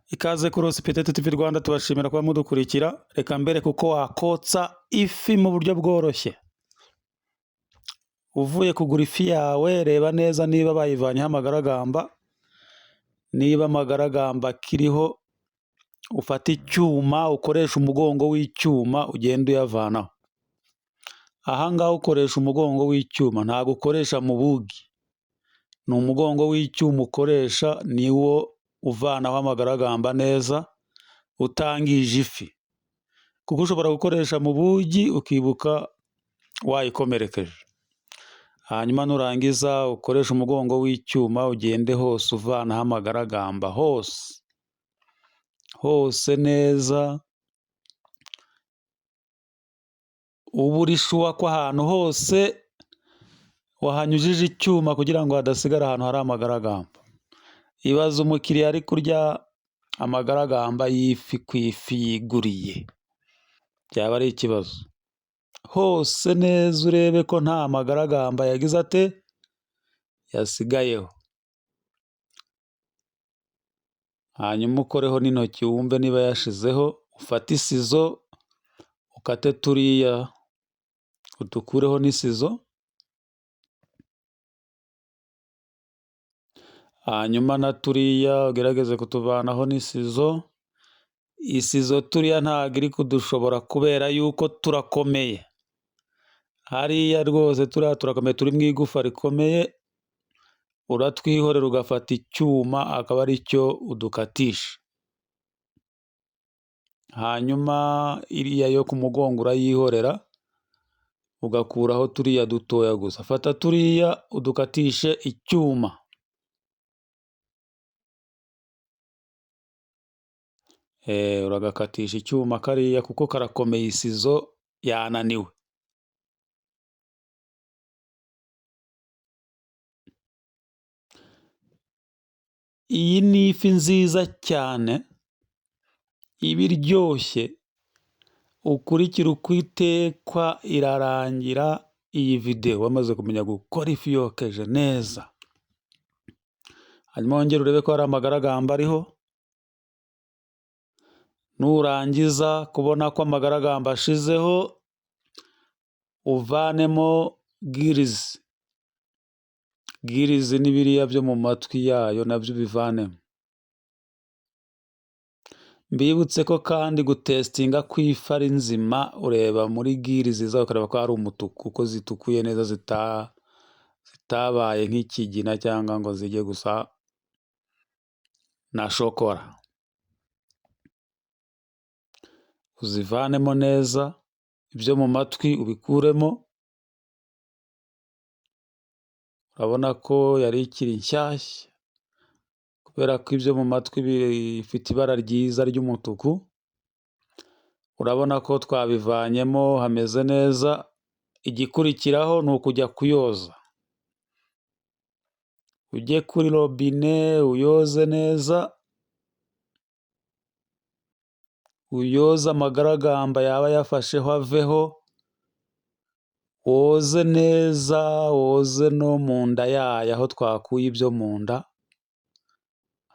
Ikaze kuri Hospitalité TV Rwanda, tubashimira kuba mudukurikira. Reka mbere kuko wakotsa ifi mu buryo bworoshye. Uvuye kugura ifi yawe, reba neza niba bayivanyeho amagaragamba, niba amagaragamba akiriho, ufate icyuma ukoreshe umugongo w'icyuma ugende uyavanaho. Aha ngaha ukoresha umugongo w'icyuma, ntabwo ukoresha mu bugi. Ni umugongo w'icyuma ukoresha, niwo uvanaho amagaragamba neza utangije ifi. Kuko ushobora gukoresha mu bugi ukibuka wayikomerekeje. Hanyuma nurangiza ukoreshe umugongo w'icyuma ugende hose uvanaho amagaragamba hose. Hose neza, uba uri sure ko ahantu hose wahanyujije icyuma kugira ngo hadasigara ahantu hari amagaragamba. Ibaze umukiriya ari kurya amagaragamba y'ifi ku ifi yiguriye, byaba ari ikibazo. Hose neza urebe ko nta magaragamba yagize ate? Yasigayeho. Hanyuma ukoreho n'intoki wumve niba yashizeho, ufate isizo ukate turiya udukureho n'isizo, hanyuma na turiya ugerageze kutuvanaho n'isizo. Isizo turiya ntabwo iri kudushobora kubera yuko turakomeye. Hariya rwose turiya turakomeye, turi mu igufa rikomeye, uratwihorera ugafata icyuma akaba ari cyo udukatisha. Hanyuma iriya yo ku mugongo urayihorera, ugakuraho turiya dutoya gusa. Fata turiya udukatishe icyuma. Uragakatisha icyuma kariya kuko karakomeye, isizo yananiwe. Iyi ni ifi nziza cyane, iba iryoshye, ukurikire uko itekwa irarangira iyi videwo wamaze kumenya gukora ifi yokeje neza. Hanyuma wongere urebe ko hari amagaragamba ariho, nurangiza kubona ko amagaragamba ashizeho, uvanemo girizi. Girizi ni biriya byo mu matwi yayo nabyo ubivanemo. Mbibutse ko kandi gutesitinga ko ifi ari nzima, ureba muri girizi zayo ukareba ko hari umutuku, ko zitukuye neza zitabaye nk'ikigina cyangwa ngo zijye gusa na shokora. Uzivanemo neza, ibyo mu matwi ubikuremo, urabona ko yari ikiri nshyashya, kubera ko ibyo mu matwi bifite ibara ryiza ry'umutuku, urabona ko twabivanyemo hameze neza, igikurikiraho ni ukujya kuyoza. Ujye kuri robine uyoze neza, uyoze amagaragamba yaba yafasheho aveho, woze neza, woze no mu nda yayo aho twakuye ibyo mu nda,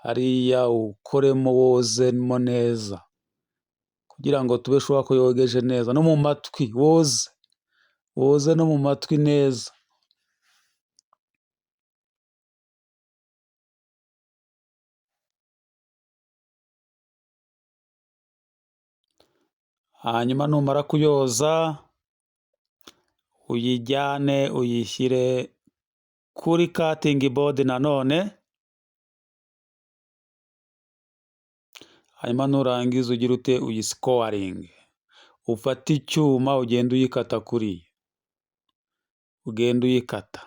hariya ukoremo wozemo neza, kugira ngo tube sure ko yogeje neza, no mu matwi woze, woze no mu matwi neza. Hanyuma numara kuyoza, uyijyane uyishyire kuri cutting board nanone, hanyuma nurangiza ugire ute? Uyisikowaringe. Ufate icyuma ugende uyikata kuriya, ugende uyikata.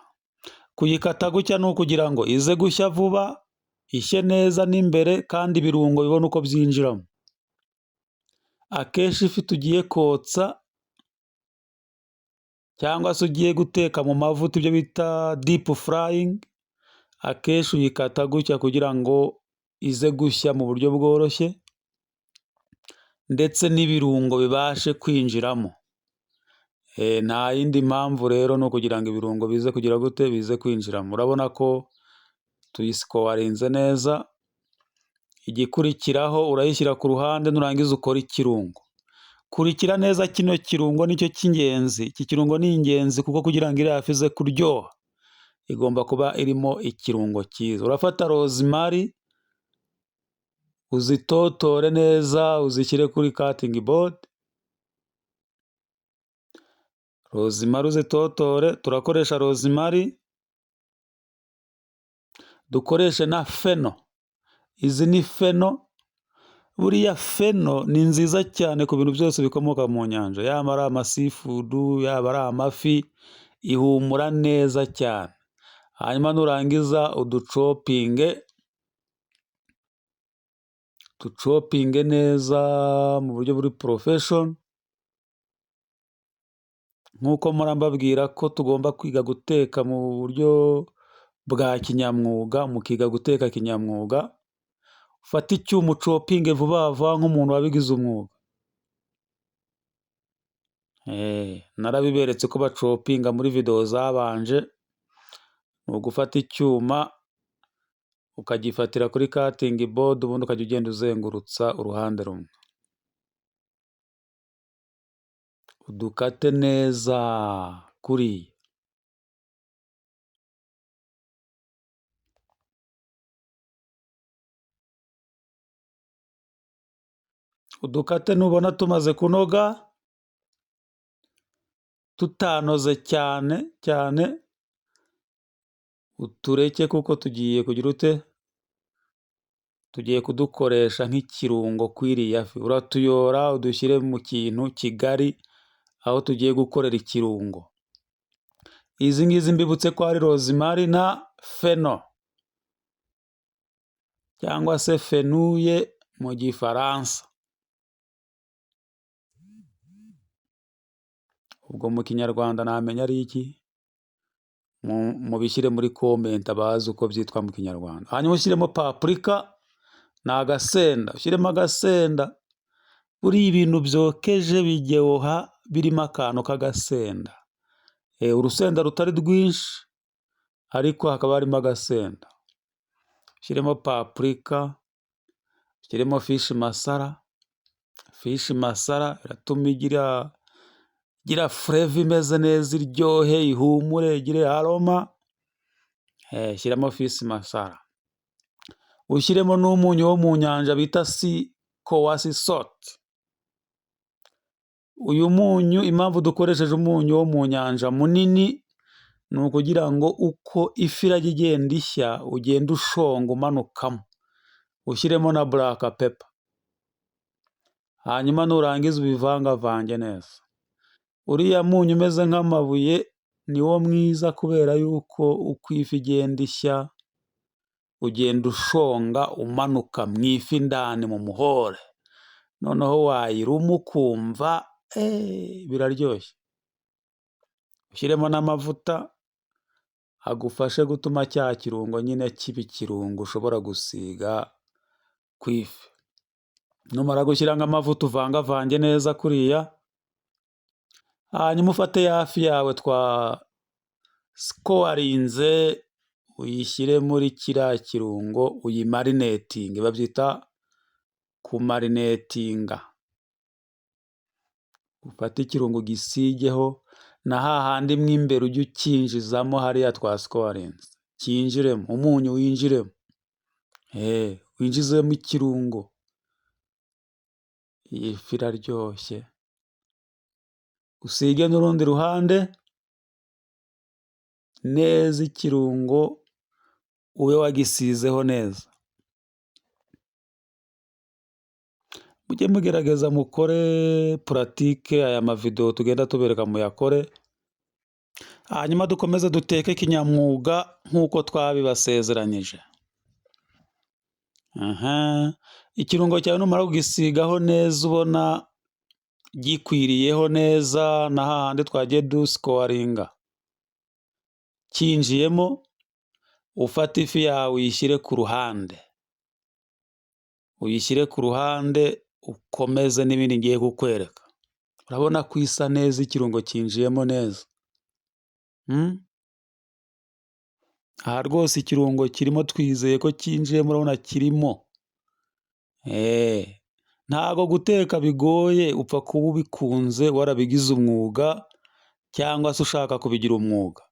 Kuyikata gutya ni ukugira ngo ize gushya vuba, ishye neza n'imbere kandi ibirungo bibone uko byinjiramo. Akenshi ifi tugiye kotsa cyangwa se ugiye guteka mu mavuta ibyo bita deep frying, akenshi uyikata gutya kugira ngo ize gushya mu buryo bworoshye, ndetse n'ibirungo bibashe kwinjiramo. Nta yindi mpamvu rero ni ukugira ngo ibirungo bize kugira gute? Bize kwinjiramo. Urabona ko tuyisikowarinze neza, Igikurikiraho urayishyira ku ruhande, nurangiza ukore ikirungo. Kurikira neza kino kirungo nicyo cy'ingenzi. Iki kirungo ni ingenzi kuko kugira ngo iriya fi ize kuryoha, igomba kuba irimo ikirungo cyiza. Urafata rosemary, uzitotore neza, uzishyire kuri cutting board. Rosemary uzitotore, turakoresha rosemary, dukoreshe na fennel. Izi ni fennel, buriya fennel ni nziza cyane ku bintu byose bikomoka mu nyanja, yaba ari ama seafood, yaba ari amafi, ihumura neza cyane. Hanyuma nurangiza uduchoppinge, duchoppinge neza mu buryo buri professional, nk'uko mpora mbabwira ko tugomba kwiga guteka mu buryo bwa kinyamwuga, mukiga guteka kinyamwuga, ufate icyuma uchoppinge vuba vuba nk'umuntu wabigize umwuga. Narabiberetse ko bachoppinga muri videwo zabanje, ni ugufata icyuma ukagifatira kuri cutting board, ubundi ukajya ugenda uzengurutsa uruhande rumwe. Udukate neza kuriya. Udukate nubona tumaze kunoga, tutanoze cyane cyane, utureke kuko tugiye kugira ute? Tugiye kudukoresha nk'ikirungo kuri iriya fi. Uratuyora udushyire mu kintu kigari, aho tugiye gukorera ikirungo. Izi ngizi mbibutse ko ari rosemary na fennel cyangwa se fenouil mu gifaransa. Ubwo mu kinyarwanda namenya ari iki? Mubishyire muri comment abazi uko byitwa mu kinyarwanda. Hanyuma ushyiremo paprika, ni agasenda, ushyiremo agasenda. Buriya ibintu byokeje biryoha birimo akantu k'agasenda. Urusenda rutari rwinshi ariko hakaba harimo agasenda. Ushyiremo paprika, ushyiremo fish masala, fish masala iratuma igira flavor imeze neza, iryohe, ihumure, igire aroma, shyiramo fish masala. Ushyiremo n'umunyu wo mu nyanja bita sea coarse salt. Uyu munyu, impamvu dukoresheje umunyu wo mu nyanja munini, ni ukugira ngo uko ifi irajya igenda ishya, ugende ushonga umanukamo. Ushyiremo na black pepper. Hanyuma nurangiza ubivangavange neza. Uriya munyu umeze nk'amabuye ni wo mwiza kubera yuko uko ifi igenda ishya, ugenda ushonga umanuka mu ifi indani mu muhore. Noneho wayiruma ukumva biraryoshye. Ushyiremo n'amavuta agufashe gutuma cya kirungo nyine kiba ikirungo ushobora gusiga ku ifi. Numara gushyiramo amavuta uvangavange neza kuriya, hanyuma ufate ya fi yawe twascorinze uyishyire muri kiriya kirungo uyimarinatinge, babyita kumarinatinga. Ufate ikirungo ugisigeho na hahandi mo imbere ujye ukinjizamo hariya twascorinze, cyinjiremo, umunyu winjiremo, winjizemo ikirungo. Iyi fi iraryoshye. Usige n'urundi ruhande neza ikirungo ube wagisizeho neza. Mujye mugerageza mukore pratique, aya mavidewo tugenda tubereka muyakore, hanyuma dukomeze duteke kinyamwuga nk'uko twabibasezeranyije. Ikirungo cyawe numara kugisigaho neza ubona gikwiriyeho neza na hahandi twagiye duscoringa cyinjiyemo, ufate ifi yawe uyishyire ku ruhande, uyishyire ku ruhande ukomeze n'ibindi ngiye kukwereka. Urabona ko isa neza, ikirungo cyinjiyemo neza. Aha rwose ikirungo kirimo, twizeye ko cyinjiyemo, urabona kirimo. Ntago guteka bigoye, upfa kuba ubikunze warabigize umwuga cyangwa se ushaka kubigira umwuga.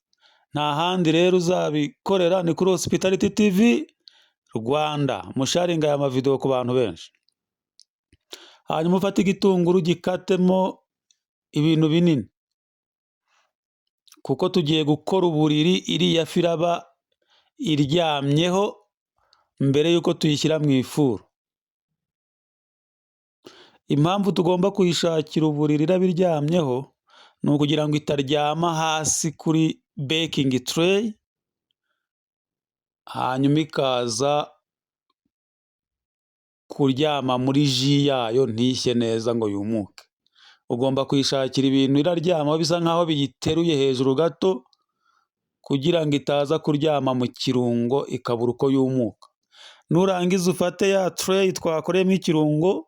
Nta handi rero uzabikorera ni kuri Hospitality TV Rwanda. Musharinga aya mavideo ku bantu benshi. Hanyuma ufate igitunguru gikatemo ibintu binini, kuko tugiye gukora uburiri iriya fi iraba iryamyeho mbere y'uko tuyishyira mu ifuru. Impamvu tugomba kuyishakira uburiri iraba iryamyeho ni ukugira ngo itaryama hasi kuri baking tray, hanyuma ikaza kuryama muri jus yayo ntishye neza ngo yumuke. Ugomba kuyishakira ibintu iraryamaho bisa nkaho biyiteruye hejuru gato, kugira ngo itaza kuryama mu kirungo ikabura uko yumuka. Nurangiza ufate ya tray twakoreyemo ikirungo,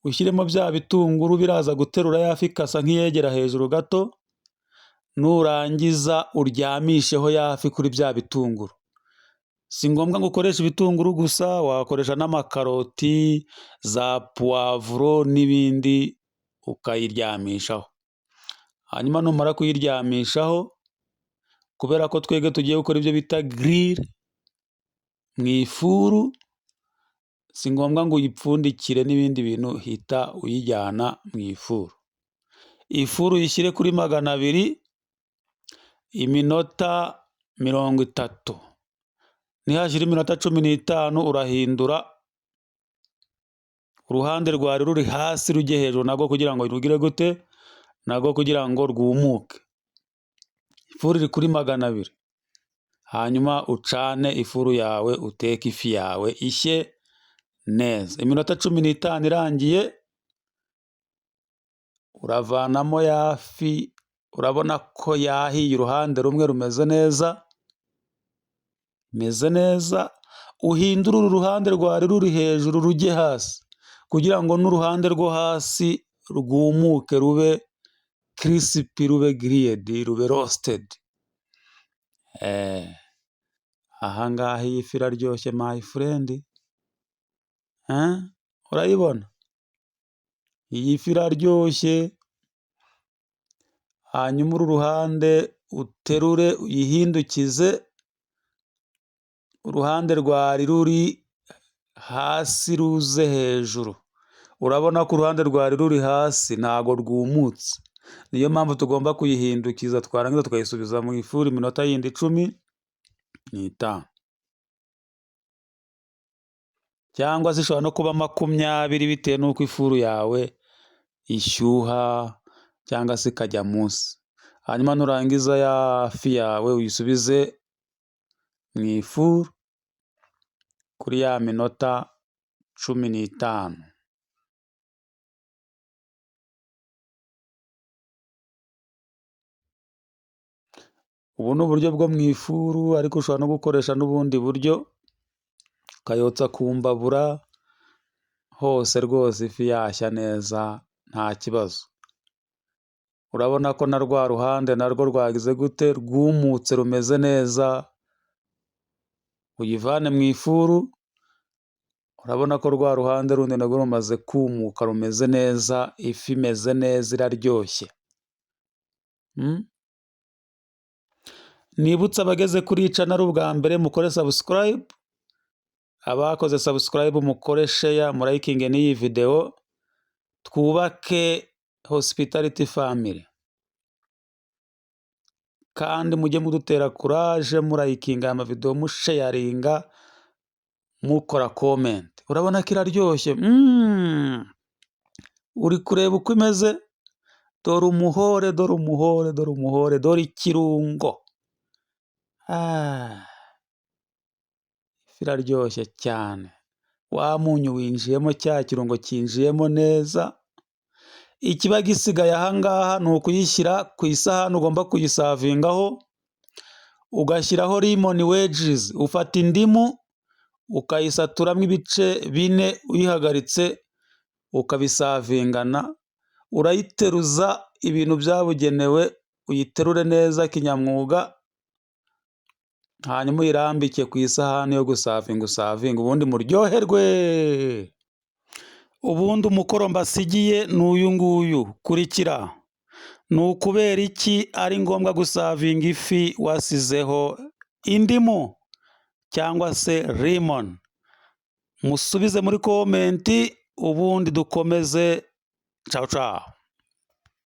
ushyiremo bya bitunguru biraza guterura ya fi ikasa nk'iyegera hejuru gato, nurangiza uryamisheho ya fi kuri bya bitunguru. Si ngombwa ngo ukoreshe ibitunguru gusa, wakoresha n'amakaroti, za puwavuro n'ibindi ukayiryamishaho. Hanyuma numara kuyiryamishaho, kubera ko twebwe tugiye gukora ibyo bita grill mu ifuru, si ngombwa ngo uyipfundikire n'ibindi bintu, hita uyijyana mu ifuru. Ifuru uyishyire kuri 200, iminota 30. Nihashira iminota 15 urahindura, uruhande rwari ruri hasi rujye hejuru narwo kugira ngo rugire gute? Narwo kugira ngo rwumuke. Ifuru iri kuri 200. Hanyuma ucane ifuru yawe, uteke ifi yawe ishye neza. Iminota 15 irangiye, uravanamo ya fi, urabona ko yahiye uruhande rumwe rumeze neza, imeze neza, uhindure uru ruhande rwari ruri hejuru rujye hasi, kugira ngo n'uruhande rwo hasi rwumuke rube crispy, rube grilled, rube roasted. Aha ngaha iyi fi iraryoshye my friend, urayibona? Iyi fi iraryoshye, hanyuma uru ruhande uterure uyihindukize, uruhande rwari ruri hasi ruze hejuru. Urabona ko uruhande rwari ruri hasi ntago rwumutse, niyo mpamvu tugomba kuyihindukiza, twarangiza tukayisubiza mu ifuru iminota yindi 15. Cyangwa se ishobora no kuba 20 bitewe n'uko ifuru yawe ishyuha cyangwa se ikajya munsi. Hanyuma nurangiza ya fi yawe uyisubize mu ifuru kuri ya minota 15. Ubu ni uburyo bwo mu ifuru, ariko ushobora no gukoresha n'ubundi buryo, ukayotsa ku mbabura, hose rwose ifi yashya neza nta kibazo. Urabona ko na rwa ruhande narwo rwagize gute? Rwumutse rumeze neza, uyivane mu ifuru, urabona ko rwa ruhande rundi narwo rumaze kumuka rumeze neza, ifi imeze neza iraryoshye. Nibutse abageze kuri iyi channel ubwa mbere mukore subscribe, abakoze subscribe mukore share, murayikinge n'iyi video, twubake Hospitality family. Kandi mujye mudutera courage, murayikinga aya mavideo, musharinga, mukora comment. Urabona ko iraryoshye, uri kureba uko imeze? Dore umuhore, dore umuhore, dore umuhore, dore ikirungo. Ifi iraryoshye cyane. Wa munyu winjiyemo, cya kirungo cyinjiyemo neza, ikiba gisigaye aha ngaha ni ukuyishyira ku isahani ugomba kuyisavingaho, ugashyiraho lemon wedges. Ufata indimu ukayisaturamo ibice bine uyihagaritse, ukabisavingana, urayiteruza ibintu byabugenewe, uyiterure neza kinyamwuga. Hanyuma uyirambike ku isahani yo guservinga, uservinge, ubundi muryoherwe. Ubundi umukoro mbasigiye ni uyu nguyu, kurikira. Ni ukubera iki ari ngombwa guservinga ifi wasizeho indimu cyangwa se lemon? Musubize muri comment, ubundi dukomeze. Cawu cawu.